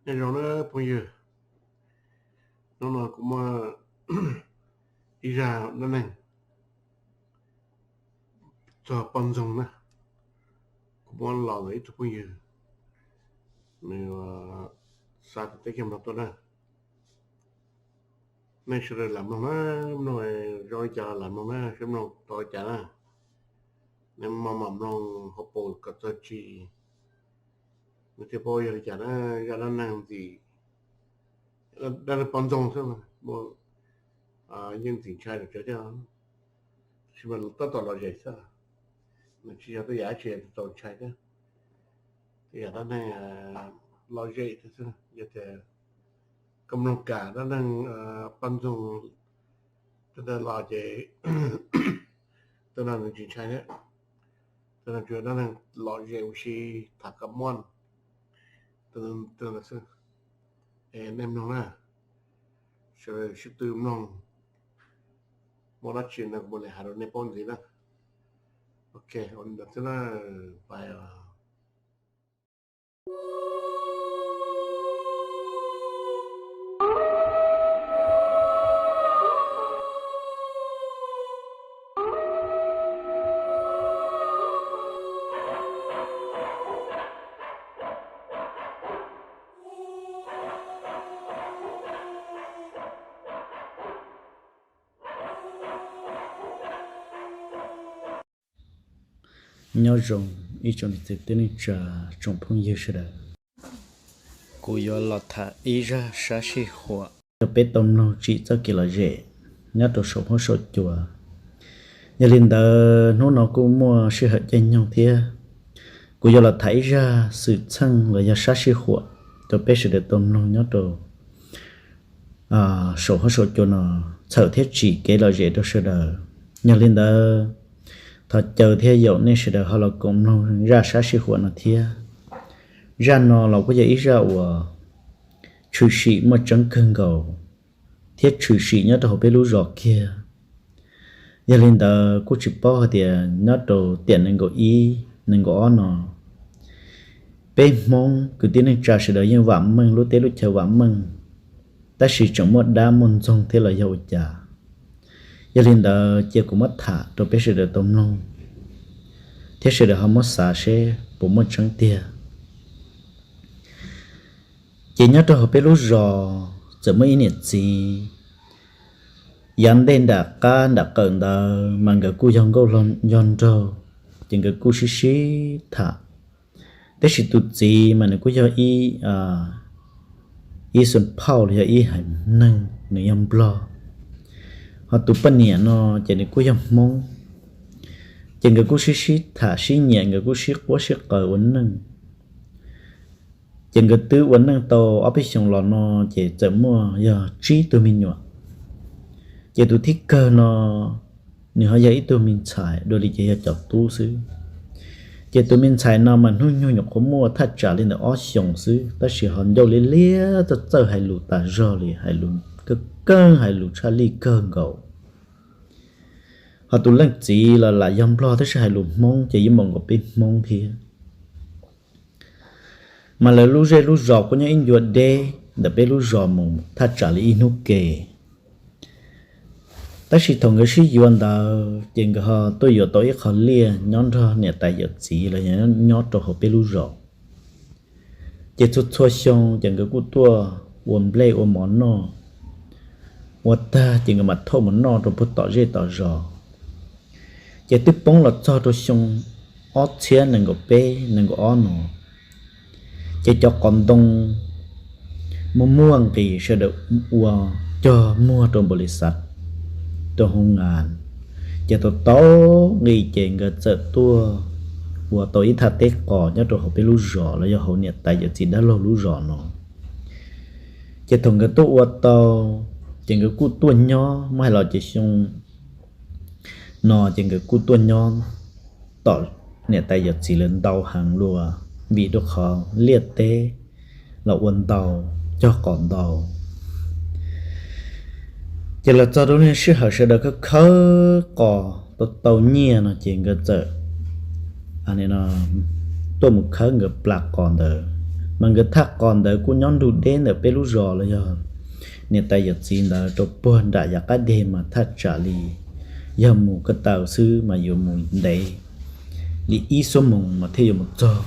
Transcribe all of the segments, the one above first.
Nyob zoo na phooj ywg, hnub no kuv muaj ib zaj dab neeg txog poj ntxoog na. Kuv muab los ntawm ib tug phooj ywg, nws xa teb chaws Nplog tuaj na. Nej sawv daws lam mloog na, mloog zoo li cas lam mloog na, seb mloog tau li cas na. Nej maj mam mloog hauv paus kom txog tsis, nej thiaj paub yog li cas na. Zaj dab neeg ntxim, dab neeg poj ntxoog xwb, yeej ntxim ntshai rau cov thiab, tab sis mas tab tom lom zem xwb, nws tsis yog tej yam dab tsi txaus ntshai thiab. Tej yam dab neeg lom zem thiab xwb, yog tias koj mloog kam dab neeg poj ntxoog tej ntawd los ces tej no nws tsis ntshai thiab. Tej no tsuas yog dab neeg lom zem ua si, tham kom muaj tej ntawd xwb. Es nej mloog na, sawv daws sib tw mloog, muaj dab tsi no kuv mam li hais rau nej paub ntxiv na. Ok, ua li ntawd xwb na, pais os. Nyob zoo ib tsoom niam txiv kwv tij neej tsa, tsoom phooj ywg sawv daws. Kuv yuav los tham ib zaj sab sij huam rau peb tau mloog tsim txoj kev lom zem nyob rau saum huab saum cua. Yog li ntawd hnub no kuj muaj sij hawm caij nyoog thiab, kuv yuav los tham ib zaj xwm txheej los yog sab sij huam rau peb sawv daws tau mloog nyob rau saum huab saum cua no, txhawm thiab tsim kev lom zem rau sawv daws. Yog li ntawd, thov caw thiab yaum nej sawv daws ho los koom mloog zaj sab sij huam no thiab. Zaj no los kuj yog ib zaj uas tshwm sim muaj tseeb kawg nkaus thiab tshwm sim nyob rau hauv peb lub zos kiag. Yog li ntawd kuj tsis paub hais tias nyob rau tiam nees nkaum ib nees nkaum ob no, peb Hmoob kwv tij neej tsa sawv daws yeej vam meej, lub teb lub chaw vam meej, tab sis tseem muaj dab muaj ntxoog thiab los yog ua cas. Yog li ntawd cia kuv muab tham rau peb sawv daws tau mloog thiab sawv daws ho muab xav seb puas muaj tseeb tiag. Ces nyob rau hauv peb lub zos txawm muaj ib niam txiv, yav ntej nram qab nram qawm ntawd mas nkawd kuj yog nkauj yog nraug, ces nkawd kuj sib sib tham. Tab sis tus txiv mas nws kuj yog ib, ib xun phauj los yog ib haiv neeg, nws yog nplog. Ho tus poj niam no ces nws kuj yog Hmoob, ces nkawd kuj sib sib tham sib nyiam, nkawd kuj sib quab sib qaws ua neej. Ces nkawd twb ua neej tau ob peb xyoos los no, ces txawm muaj yog tsib tug me nyuam. Ces tus thib kawg no nws ho yog ib tug me ntxhais, dua li ces yog cov tub xwb. Ces tus me ntxhais no mas hnub nyoog nyuam qhuav muaj thaj tsam li ntawm ob xyoos xwb, tab sis ho ncauj liab liab, txawj txawj hais lus tas zog li, hais lus keej keej, hais lus tshaj lij kawg nkaus. Ho tus leej txiv los lam yog nplog tab sis hais lus Hmoob ces yeej npaum nkaus peb Hmoob thiab. Mas lawv lub zej lub zos kuj nyob ib ncua deb ntawm peb lub zos mus thaj tsam li ib hnub ke. Tab sis thaum nkawd sib yuav ntawd ces nkawd ho tuaj yuav tau ib qho liaj nyob nrog niam tais yawm txiv los yog nyob rau hauv peb lub zos. Ces txhua txhua xyoo ces nkawd kuj tuaj ua nplej ua mov noj, ua tag ces nkawd mam thauj mus noj rau puag tom zej tom zos. Ces twb poob los txog rau xyoo ob txhiab nees nkaum peb nees nkaum ob no, ces cov qos ntoo muaj muaj nqis sawv daws ua cog muag rau npaum li xav rau hoo nas, ces tau tau nqis ces nkawd txawm tuaj ua tau ib thaj teb qos nyob rau hauv peb lub zos los yog hauv niam tais yawm txiv dab laug lub zos no. Ces thaum nkawd tuaj ua tau, ces nkawd kuj tuaj nyob, muab hais los ces xyoo no ces nkawd kuj tuaj nyob tom niam tais yawm txiv lawv ntau heev luaj, vim rau qhov liaj teb los ua ntau, cog qos ntau. Ces los txog rau niaj sij hawm sawv daws khawb khawb qos tau tau nyiaj no ces nkawd txawm tuaj mus khawb nkawd plas qos ntawd. Mas nkawd thaj qos ntawd kuj nyob nrug deb ntawm peb lub zos los yog niam tais yawm txiv ntawd rau puag nram yav qab deg mas thaj tsam li yog mus ko taw xwb mas yuav mus ntev li ib xuab moos mas thiaj yuav mus txog.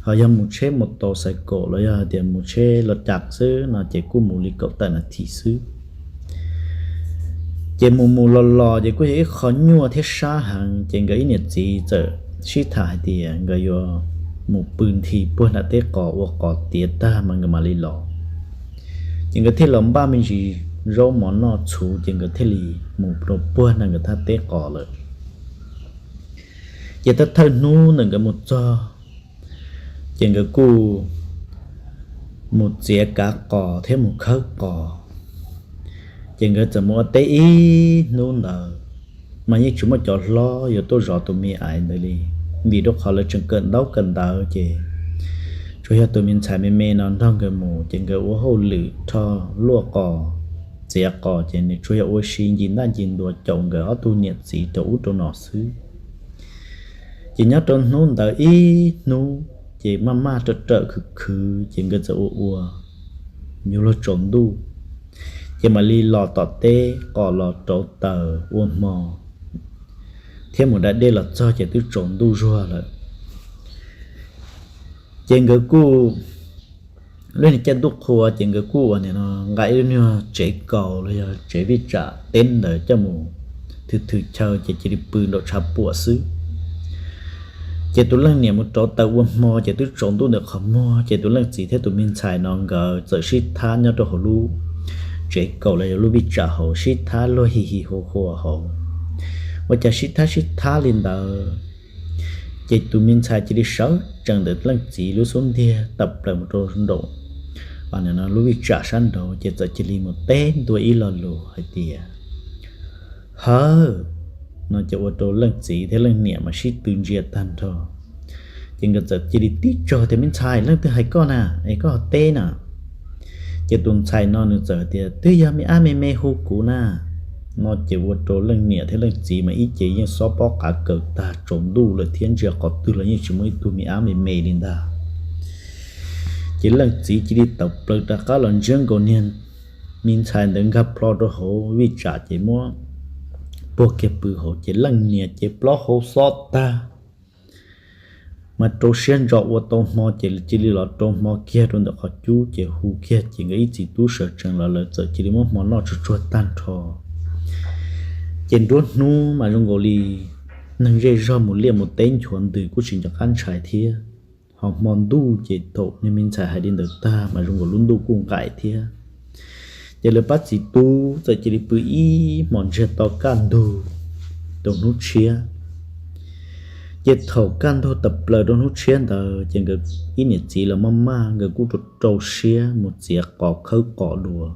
Ho yog mus tsheb mus tau xaiv kaum los yog hais tias mus tsheb los cas xwb no ces kuj mus li kaum tawm nas this xwb. Ces mus mus los los ces kuj yog ib qho nyuaj thiab sab heev, ces nkawd ib niam txiv txawm sib tham hais tias nkawd yuav mus pw nthi puag nram teb qos ua qos tiav tag mas nkawd mam li los. Ces nkawd thiaj los npaj me ntsis zaub mov noj txhuv ces nkawd thiaj li mus rau puag nram nkawd thaj teb qos lawm. Ces thawj thawj hnub ntawm nkawd mus txog, ces nkawd kuj mus txiav kav qos thiab mus khawb qos. Ces nkawd txawm mus ua teb ib hnub ntawd, mas yeej tsis muaj cov hlob yuav tuaj zov tus me aiv ntawd li, vim rau qhov lawv tseem kawm ntaub kawm ntawv ces tsuas yog tus me ntxhais me me no nrog nkawd mus, ces nkawd ua hauj lwm rho luaj qos, txiav qos, ces nws tsuas yog ua si ncig ntaj ncig ntua caum nkawd ob tug niam txiv rau ub rau no xwb. Ces nyob rau hnub ntawd ib hnub, ces maj maj rawm rawm khwv khwv ces nkawd txawm ua ua yuav luag tsaus ntuj, ces mam li los tom teb qos los rauv taws ua hmo thiab mus da dej los txog ces twb tsaus ntuj zuag lawm. Ces nkawd kuj, lub niag caij ntuj qhua ces nkawd kuj ua nim no nqa ib lub nyuag tsev kaus los yog tsev vij tsam teb ntawd coj mus thwm thwm chaw ces cia li pw nraum tshav puam xwb. Ces tus leej niam mus rauv taws ua hmo ces twb tsaus ntuj ntawm qhov muag, ces tus leej txiv thiab tus me ntxhais no nkawd txawm sib thab nyob rau hauv lub tsev kaus los yog lub vij tsam hauv sib thab luag hi hi hua hua hauv. Ua cas sib thab sib thab li ntawd, ces tus me ntxhais cia li sawv tsees ntawm leej txiv lub xub ntiag tawm plaws mus rau nraum lub vij tsam sab nraud ces txawm cia li mus teb ntua ib lo lus hais tias, Hawv! No ces ua rau leej txiv thiab leej niam mas sib tw ntsia tag nrho. Ces nkawd txawm cia li tib tsaug tias, Me ntxhais, leej twg hais koj na, es koj ho teb na? Ces tus ntxhais no nws txawm tias, Twb yog me ab me me hu kuv na. No ces ua rau leej niam thiab leej txiv mas ib ce yeej xob pob qav kaws tag, tsaus ntuj lawm thiab ntsia qhov twg los yeej tsis muaj ib tug me ab me me li ntag. Ces leej txiv cia li tawm plaws rov qab los ntsiab nkaus niag me ntxhais ntawd nkag plho rau hauv vij tsam ces muab puag kiag pw hauv, ces leej niam ces plaub hau xob tag. Mas rau siab ntso ua tau hmo ces cia li los rau hmo kiag rau ntawm qhov cub ces hu kiag ces nkawd ib txiv tub sawv tsees los lawv txawm cia li muab hmo noj tsuag tsuag tag nrho. Ces nruab hnub mas zoo nkaus li neeg zej zog mus liaj mus teb nchuav ntws kuj tsis nco qab ntshai thiab. Ho hmo ntuj ces thaum niag me ntxhais hais li ntawd tag mas zoo nkaus lub ntuj kuj nqaim thiab. Ces lawv pab txiv tub txawm cia li pw ib hmos ntsiag to kaj ntug rau hnub tshiab. Ces thaum kaj ntug tawm plaws rau hnub tshiab ntawd ces nkawd ib niam txiv los maj maj nkawd kuj rau rau siab mus txiav qos khawb qos dua.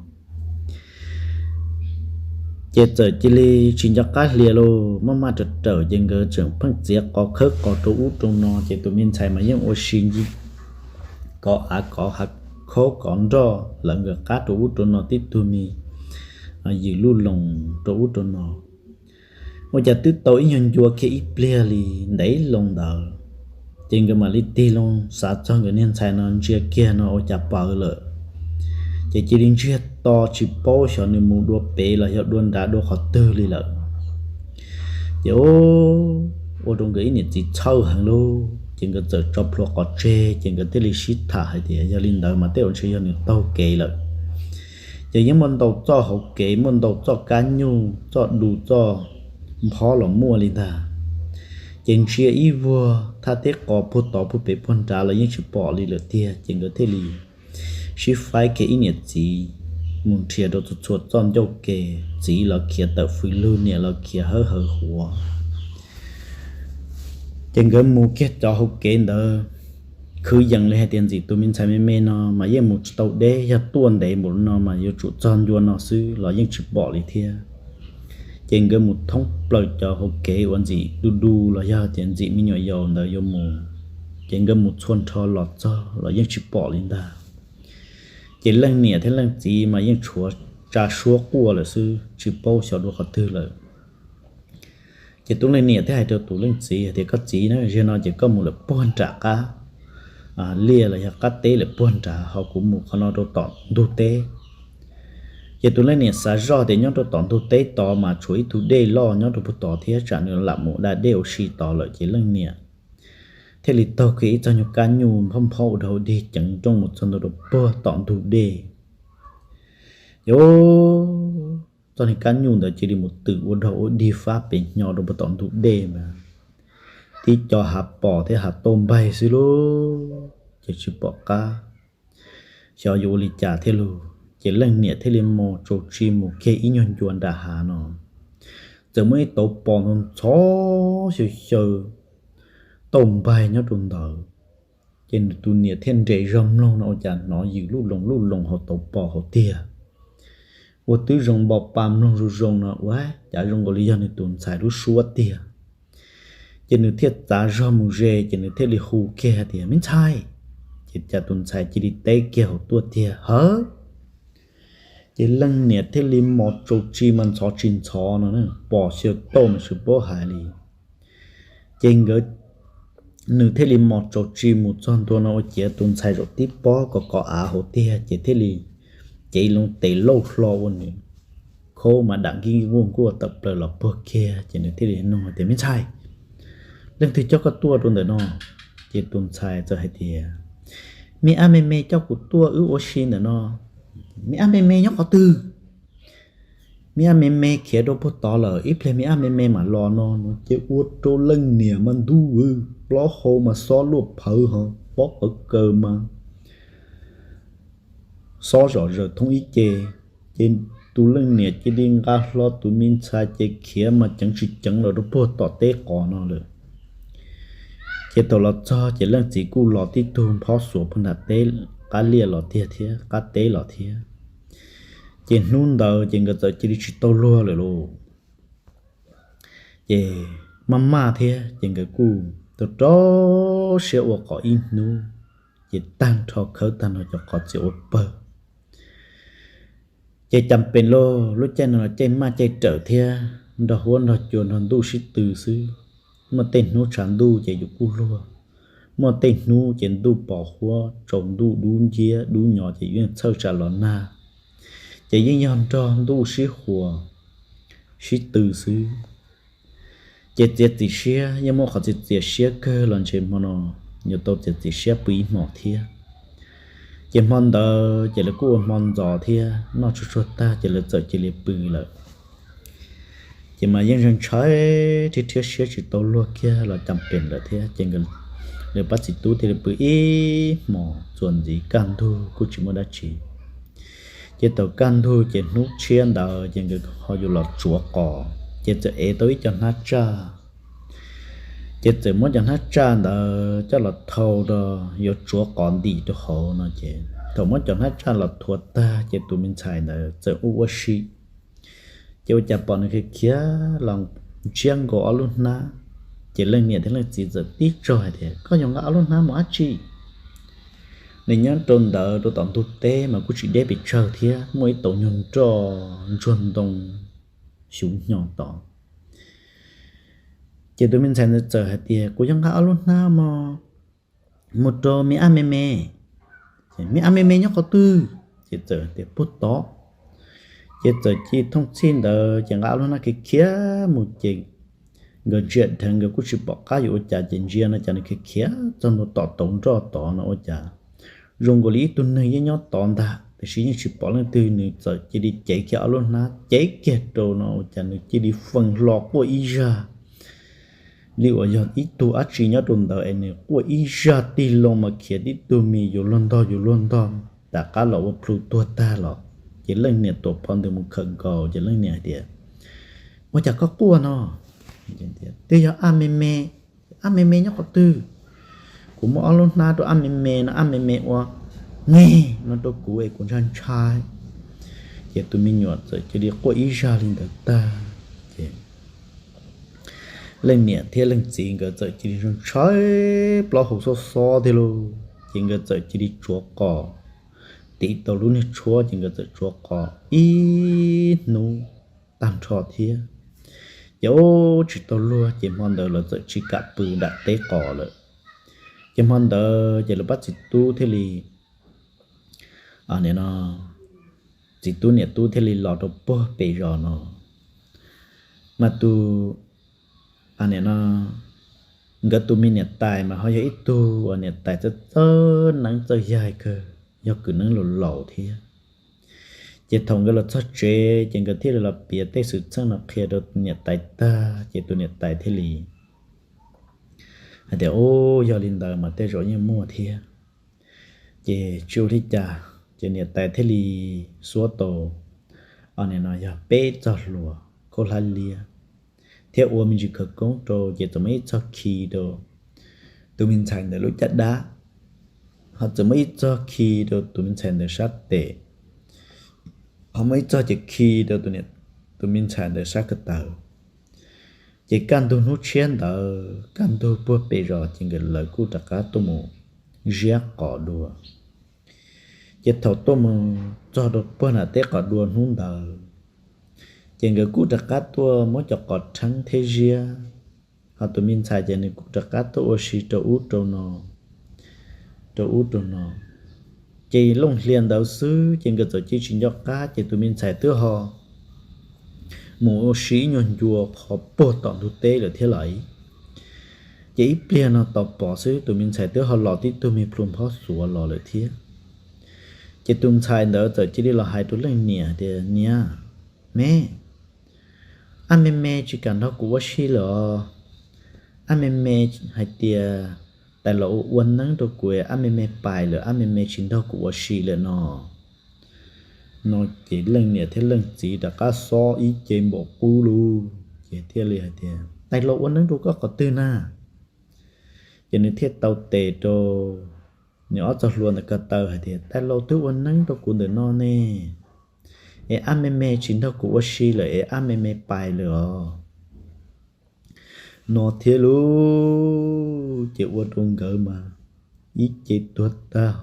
Ces txawm cia li tsis nco qab hli lauj, maj maj rawm rawm ces nkawd tseem pheej txiav qos khawb qos rau ub rau no ces tus me ntxhais mas yeej ua si kov av kov hav khaub kov nroj lawv nkawd qab rau ub rau no tib tug me yws luj loos rau ub rau no. Ua cas twb tau ib nyuag ncua kiag ib pliag li ntev loo ntawd, ces nkawd mam li tig loo xav txog nkawd niag ntxhais no ntsia kiag no ua cas pawv lawm. Ces cia li ntsiag to tsis paub xyov nws mus dua pem los yog dua nrad dua qhov twg li lawm. Ces ua rau nkawd ib niam txiv txhawj heev lauj, ces nkawd txawm tso plhuav qos tseg ces nkawd thiaj li sib tham hais tias yog li ntawd mas tej zaum ntshe yog nws taug kev lawm. Ces yeej muaj ntau txoj hauv kev, muaj ntau txoj kab nyuj, txoj du, txoj nphob los muaj li ntag. Ces ntsia ib vuag thaj teb qos puag tod puag pem puag nrad los yeej tsis pom li lawm tiag, ces nkawd thiaj li sib faib kiag ib niam txiv mus nrhiav rau txhua txhua txoj ncauj ke, txiv los khiav tawm fws lug, niam los khiav hawb hawv huav. Ces nkawd mus kiag cov hauv kev ntawd, kwv yees li hais tias ntxim tus me ntxhais me me no mas yeej mus tsis tau deb, yog tuaj ntev npaum no mas yuav tsum txog ncua no xwb los yeej tsis pom li thiab. Ces nkawd mus thoob plaws cov hauv kev uas ntxim du du los yog tias ntxim me nyuam yaus ntawd yuav mus, ces nkawd mus txhua nrho los txog los yeej tsis pom li ntag. Ces leej niam thiab leej txiv mas yeej tshuav tsa suab quaj lawm xwb, tsis paub xyov dua qhov twg lawm. Ces tus leej niam thiaj hais rau tus leej txiv hais tias, Koj txiv na, zaum no ces koj mus lawm puag nram qab, liaj los yog qab teb lawm puag nrad, ho kuv mus qhov no rau tom ntug teb. Ces tus leej niam xav zoj tias nyob rau tom ntug teb tod mas tshuav ib tug dej loj nyob rau puag tod thiab, tsam nws lam mus da dej ua si tod lawm. Ces leej niam thiaj li taug kiag ib txoj nyuag kab nyuj nphob nphob ua dog ua dig ceev nrooj mus txog ntua rau puag tom ntug dej. Ces txoj niag kab nyuj ntawd cia li mus twm ua dog ua dig fab pem hnyo rau puag tom ntug dej mas tib co hav pos thiab hav tauj npaig xwb lauj, ces tsis pom qab xyov yuav ua li cas thiab lauj. Ces leej niam thiaj li mos tsaus tsi mus kiag ib nyuag ncua nram hav no, txawm muaj ib tauv pos ntxhov ntxhov xyaw xyaw tauj npaig nyob rau ntawd. Ces nws tus niam thiaj nres zog mloog no ua cas hnov yws luj loos luj loos hauv tauv pos hauv tiag. Ua twb zoo npo pa mloog zoo zoo no ua cas zoo nkaus li yog nws tus ntxhais lub suab tiag. Ces nws thiaj txav zog mus ze, ces nws thiaj li hu kiag hais tias, Me ntxhais! Ces cas tus ntxhais cia li teb kiag hauv tuaj tiag, Hawv! Ces leej niam thiaj li mos tsaus tsi mas ntxhov tsis ntxhov no, pos xyaw tauj mas tsis paub hais li. Ces nkawd, nws thiaj li mos tsaus tsi mus txog ntua no ua ciav tus ntxhais zaum tib pob kom kov av hauv tiag, ces thiaj li cev loo tes lauj hlo ua nws khaub mas dam nkij nkuaj nkuaj tawm plaws los puag kiag. Ces nws thiaj li nug tias, Me ntxhais, leej twg coj koj tuaj rau ntawm no? Ces tus ntxhais txawm hais tias, Me ab me me coj kuv tuaj wb ua si ntawm no. Me ab me me nyob qhov twg? Me ab me me khiav rau puag tod lawm, ib pliag me ab me me mam los no. No ces ua rau leej niam mas ntuj, plaub hau mas xob luaj phawv ho pob qawv kaws mas xob zom zaws thoob ib ce. Ces tus leej niam cia li nqa hlo tus me ntxhais ces khiav mas ceev tsis ceev los rau puag tom teb qos no lawm. Ces thaum los txog ces leej txiv kuj los tib tug nphob xuas puag nram teb, qab liaj los tiag thiab qab teb los thiab. Ces hnub ntawd ces nkawd txawm cia li tsis tau luag lawm lauj. Ces maj maj thiab ces nkawd kuj rau rau siab ua qos ib hnub, ces tag nrho khawb tag nrho cov qos txias ua pawg. Ces cas pem lauj, lub caij no los caij maj caij rawm thiab nrog huab nrog cua nrog ntuj sib tw xwb. Muaj tej hnub tshav ntuj ces yus kuj luag, muaj tej hnub ces ntuj pos huab tsaus ntuj dub nciab dub nyo ces yeej txhawj tsam los nag, ces yeej yog nrog ntuj sib huas sib tw xwb. Ces txiav txim siab, yeej muaj qhov txiav txiav siab kawg los ntshe hmo no yuav tau txiav txim siab pw ib hmos thiab. Ces hmo ntawd ces lawv kuj ua hmo ntxov thiab noj tsuag tsuag tag ces lawv txawm cia li pw lawm. Ces mas yeej ntshai rhiab rhiab siab tsis tau luag kiag los cas pem lawm thiab ces lawv pab txiv tub thiaj li pw ib hmos txuas ntxiv kaj ntug kuj tsis muaj dab tsi. Ces thaum kaj ntug ces hnub tshiab ntawd ces nkawd ho yuav los tsuav qos, ces txawm ev tau ib co hnab tsaj. Ces txawm muab cov hnab tsaj ntawd coj los thau rau, yuav tsuav qos ntim rau hauv no ces thaum muab cov hnab tsaj los thuav tag ces tus me ntxhais ntawd txawm ua ua si. Ces ua cas pom nws khiav khiav los ntsiab nkaus ob lub hnab. Ces leej niam thiab leej txiv txawm tib tsaug hais tias, Koj yuav nqa ob lub hnab mus dab tsi? Nws nyob rau ntawd rau tom ntug teb mas kuj tsis deb pes tsawg thiab, muaj ib tauv nyuag nroj ntsuag ntoo xyuv hnyo tod. Ces tus me ntxhais ntawd txawm hais tias, Kuv yuav nqa ob lub hnab mus, mus rau me ab me me. Me ab me me nyob qhov twg? Ces txawm tias, Puag tod. Ces txawm cia li thooj txhij ntawd ces nqa ob lub hnab khiav khiav mus ces nkawd ntsia dheev nkawd kuj tsis pom qab yuav ua cas ces ntsia no cas nws khiav khiav txog ntua tom tauv nroj tod no ua cas zoo nkaus li ib tug neeg yeej nyob tod ntag, tiam sis yeej tsis pom leej twg. Nws txawm cia li cev kiag ob lub hnab cev kiag rau no ua cas nws cia li fees hlo quaj ib zaj li uas yog ib tug dab tsi nyob rau ntawd es nws quaj ib zaj tig loo mas khiav tib tug mis yuav luag ntog yuav luag ntog, tom qab los ua plhu tuag tag los. Ces leej niam tuam phov ntws mus khawm nkaus ces leej niam hais tias, Ua cas koj quaj no? Twb yog ab me me. Ab me me nyob qhov twg? Kuv muab ob lub hnab rau ab me me no, ab me me ua me no rau kuv es kuv ntshai ntshai. Ces tus me nyuam txawm cia li quaj ib zaj li ntawd tag ces leej niam thiab leej txiv nkawd txawm cia li ntshai plaub hau xob xob thiab lauj. Ces nkawd txawm cia li tsuav qos, tiv tau lub niag tshuab ces nkawd txawm tsuav qos ib hnub tag nrho thiab. Ces ub tsis tau luag ces hmo ntawd lawv txawm tsis kam pw nram teb qos lawm. Ces hmo ntawd ces lawv pab txiv tub thiaj li, nim no, txiv tub niam tub thiaj li los rau puag pem zos no. Mas tus, nim no, nkawd tus me niam tais mas ho yog ib tug uas niam tais txawj txawj neeb txawj yaig kawg, yog kwv neeb laus laus thiab. Ces thaum nkawd los txog tsev ces nkawd thiaj li los piav tej xwm txheej no qhia rau niam tais tag ces tus niam tais thiaj li hais tias, Ub, yog li ntawd mas tej zaum yeej muaj thiab. Ces tsis ua li cas, ces niam tais thiaj li xuab tau, nim no yog peb txog hlua khaub hlab liab thiab ua me ntsis khawv koob rau, ces txawm muaj ib txog khi rau tus me ntxhais ntawd lub caj dab, ho txawm muaj ib txog khi rau tus me ntxhais ntawd sab tes, ho muaj ib txog ces khi rau tus me ntxhais ntawd sab ko taw. Ces kaj ntug hnub tshiab ntawd kaj ntug puag pem zos ces nkawd lawv kuj rov qab tuaj mus ziab qos dua. Ces thaum tuaj mus txog rau puag nram teb qos dua hnub ntawd, ces nkawd kuj rov qab tuaj muab cov qos rheeb thiab ziab, ho tus me ntxhais ces nws kuj rov qab tuaj ua si rau ub rau no, rau ub rau no. Ces looj hlias ntawd xwb ces nkawd txawm cia tsis nco qab ces tus me ntxhais twb ho mus ua si ib nyuag ncua qhov puag tom ntug teb lawm thiab lais. Ces ib pliag no tos pom xwb tus me ntxhais twb ho los tib tug me plhu nphob xuav los lawm thiab. Ces tus ntxhais ntawd txawm cia li los hais rau leej niam tias, Niam, me, ab me me tsis kam nrog kuv ua si lawm os. Ab me me hais tias tais los ua ua neeb rau kuv, ab me me pais lawm, ab me me tsis nrog kuv ua si lawm no. No ces leej niam thiab leej txiv rov qab xob ib ce npaum qub lug, ces thiaj li hais tias, Tais los ua neeb rau koj qhov twg na? Ces nws thiaj tau tes rau nws ob txog hlua ntawm ko taw hais tias, Tais los twb ua neeb rau kuv ntawm no ne, es ab me me tsis nrog kuv ua si lawm es ab me me pais lawm os. No thiab lub, ces ua rau nkawd mas ib ce tuag tag,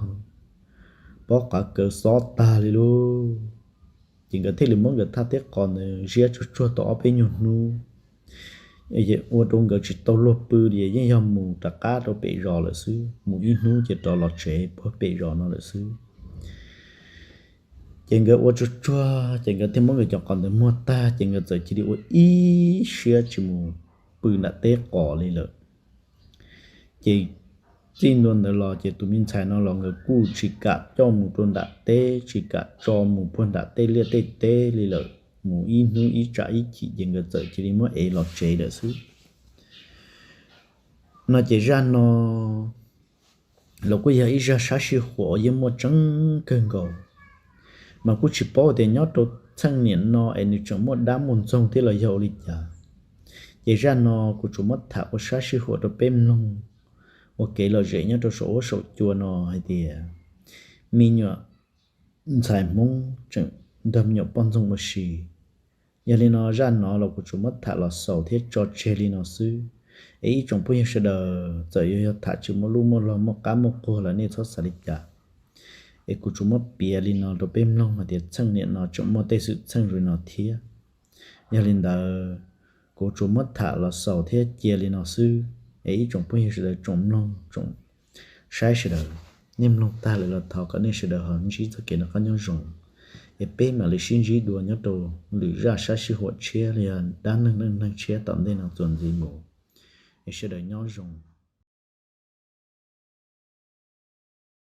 pob qav kaws xob tag li lub. Ces nkawd thiaj li muab nkawd thaj teb qos ntawd ziab tsuag tsuag tau ob peb nyuag hnub, ua rau nkawd tsis tau luag pw li, yeej yog mus rov qab rau pem zos lawm xwb, mus ib hnub ces rov los tsev puag pem zos no lawm xwb. Ces nkawd ua tsuag tsuag ces nkawd thiaj muab nkawd cov qos ntawd muag tag ces nkawd txawm cia li ua ib siab tsis mus pw nram teb qos li lawm. Ces txij ntua ntawd los ces tus me ntxhais no los nkawd kuj tsis kam coj mus rau nram teb, tsis kam tso mus puag nram tej liaj tej teb li lawm, mus ib hnub ib tsam ib chim ces nkawd txawm cia li muab ev los tsev lawm xwb. No ces zaj no los kuj yog ib zaj sab sij huam uas yeej muaj tseeb kawg nkaus, mas kuj tsis paub tias nyob rau txheej niam no es nws tseem muaj dab muaj ntxoog thiab los yog ua li cas. Ces zaj no kuv tsuas muab tham ua sab sij huam rau peb mloog ua kev lom zem nyob rau saum huab saum cua no hais tias me nyuam ntxhais Hmoob tseem nrog me nyuam poj ntxoog ua si. Yog li no zaj no los kuv tsuas muab tham los xaus thiab tso tseg li no xwb, es ib tsoom phooj ywg sawv daws txawm yuav yog tham tsis muaj lub muaj log muaj qab muaj quag los nej txhob xav li cas. Es kuv tsuas muab piav li no rau peb mloog hais tias txheej niam no tseem muaj tej xwm txheej zoo li no thiab. Yog li ntawd, kuv tsuas muab tham los xaus thiab cia li no xwb, es ib tsoom phooj ywg sawv daws tsoom mloog tsoom saib sawv daws, nej mloog tag lawm los thov kom nej sawv daws ho ntsib txoj kev noj qab nyob zoo, es peb mam li sib ntsib dua nyob rau lwm zaj sab sij huam tshiab los yog dab neeg neej neeg tshiab tom ntej no txuas ntxiv mus. Es sawv daws nyob zoo.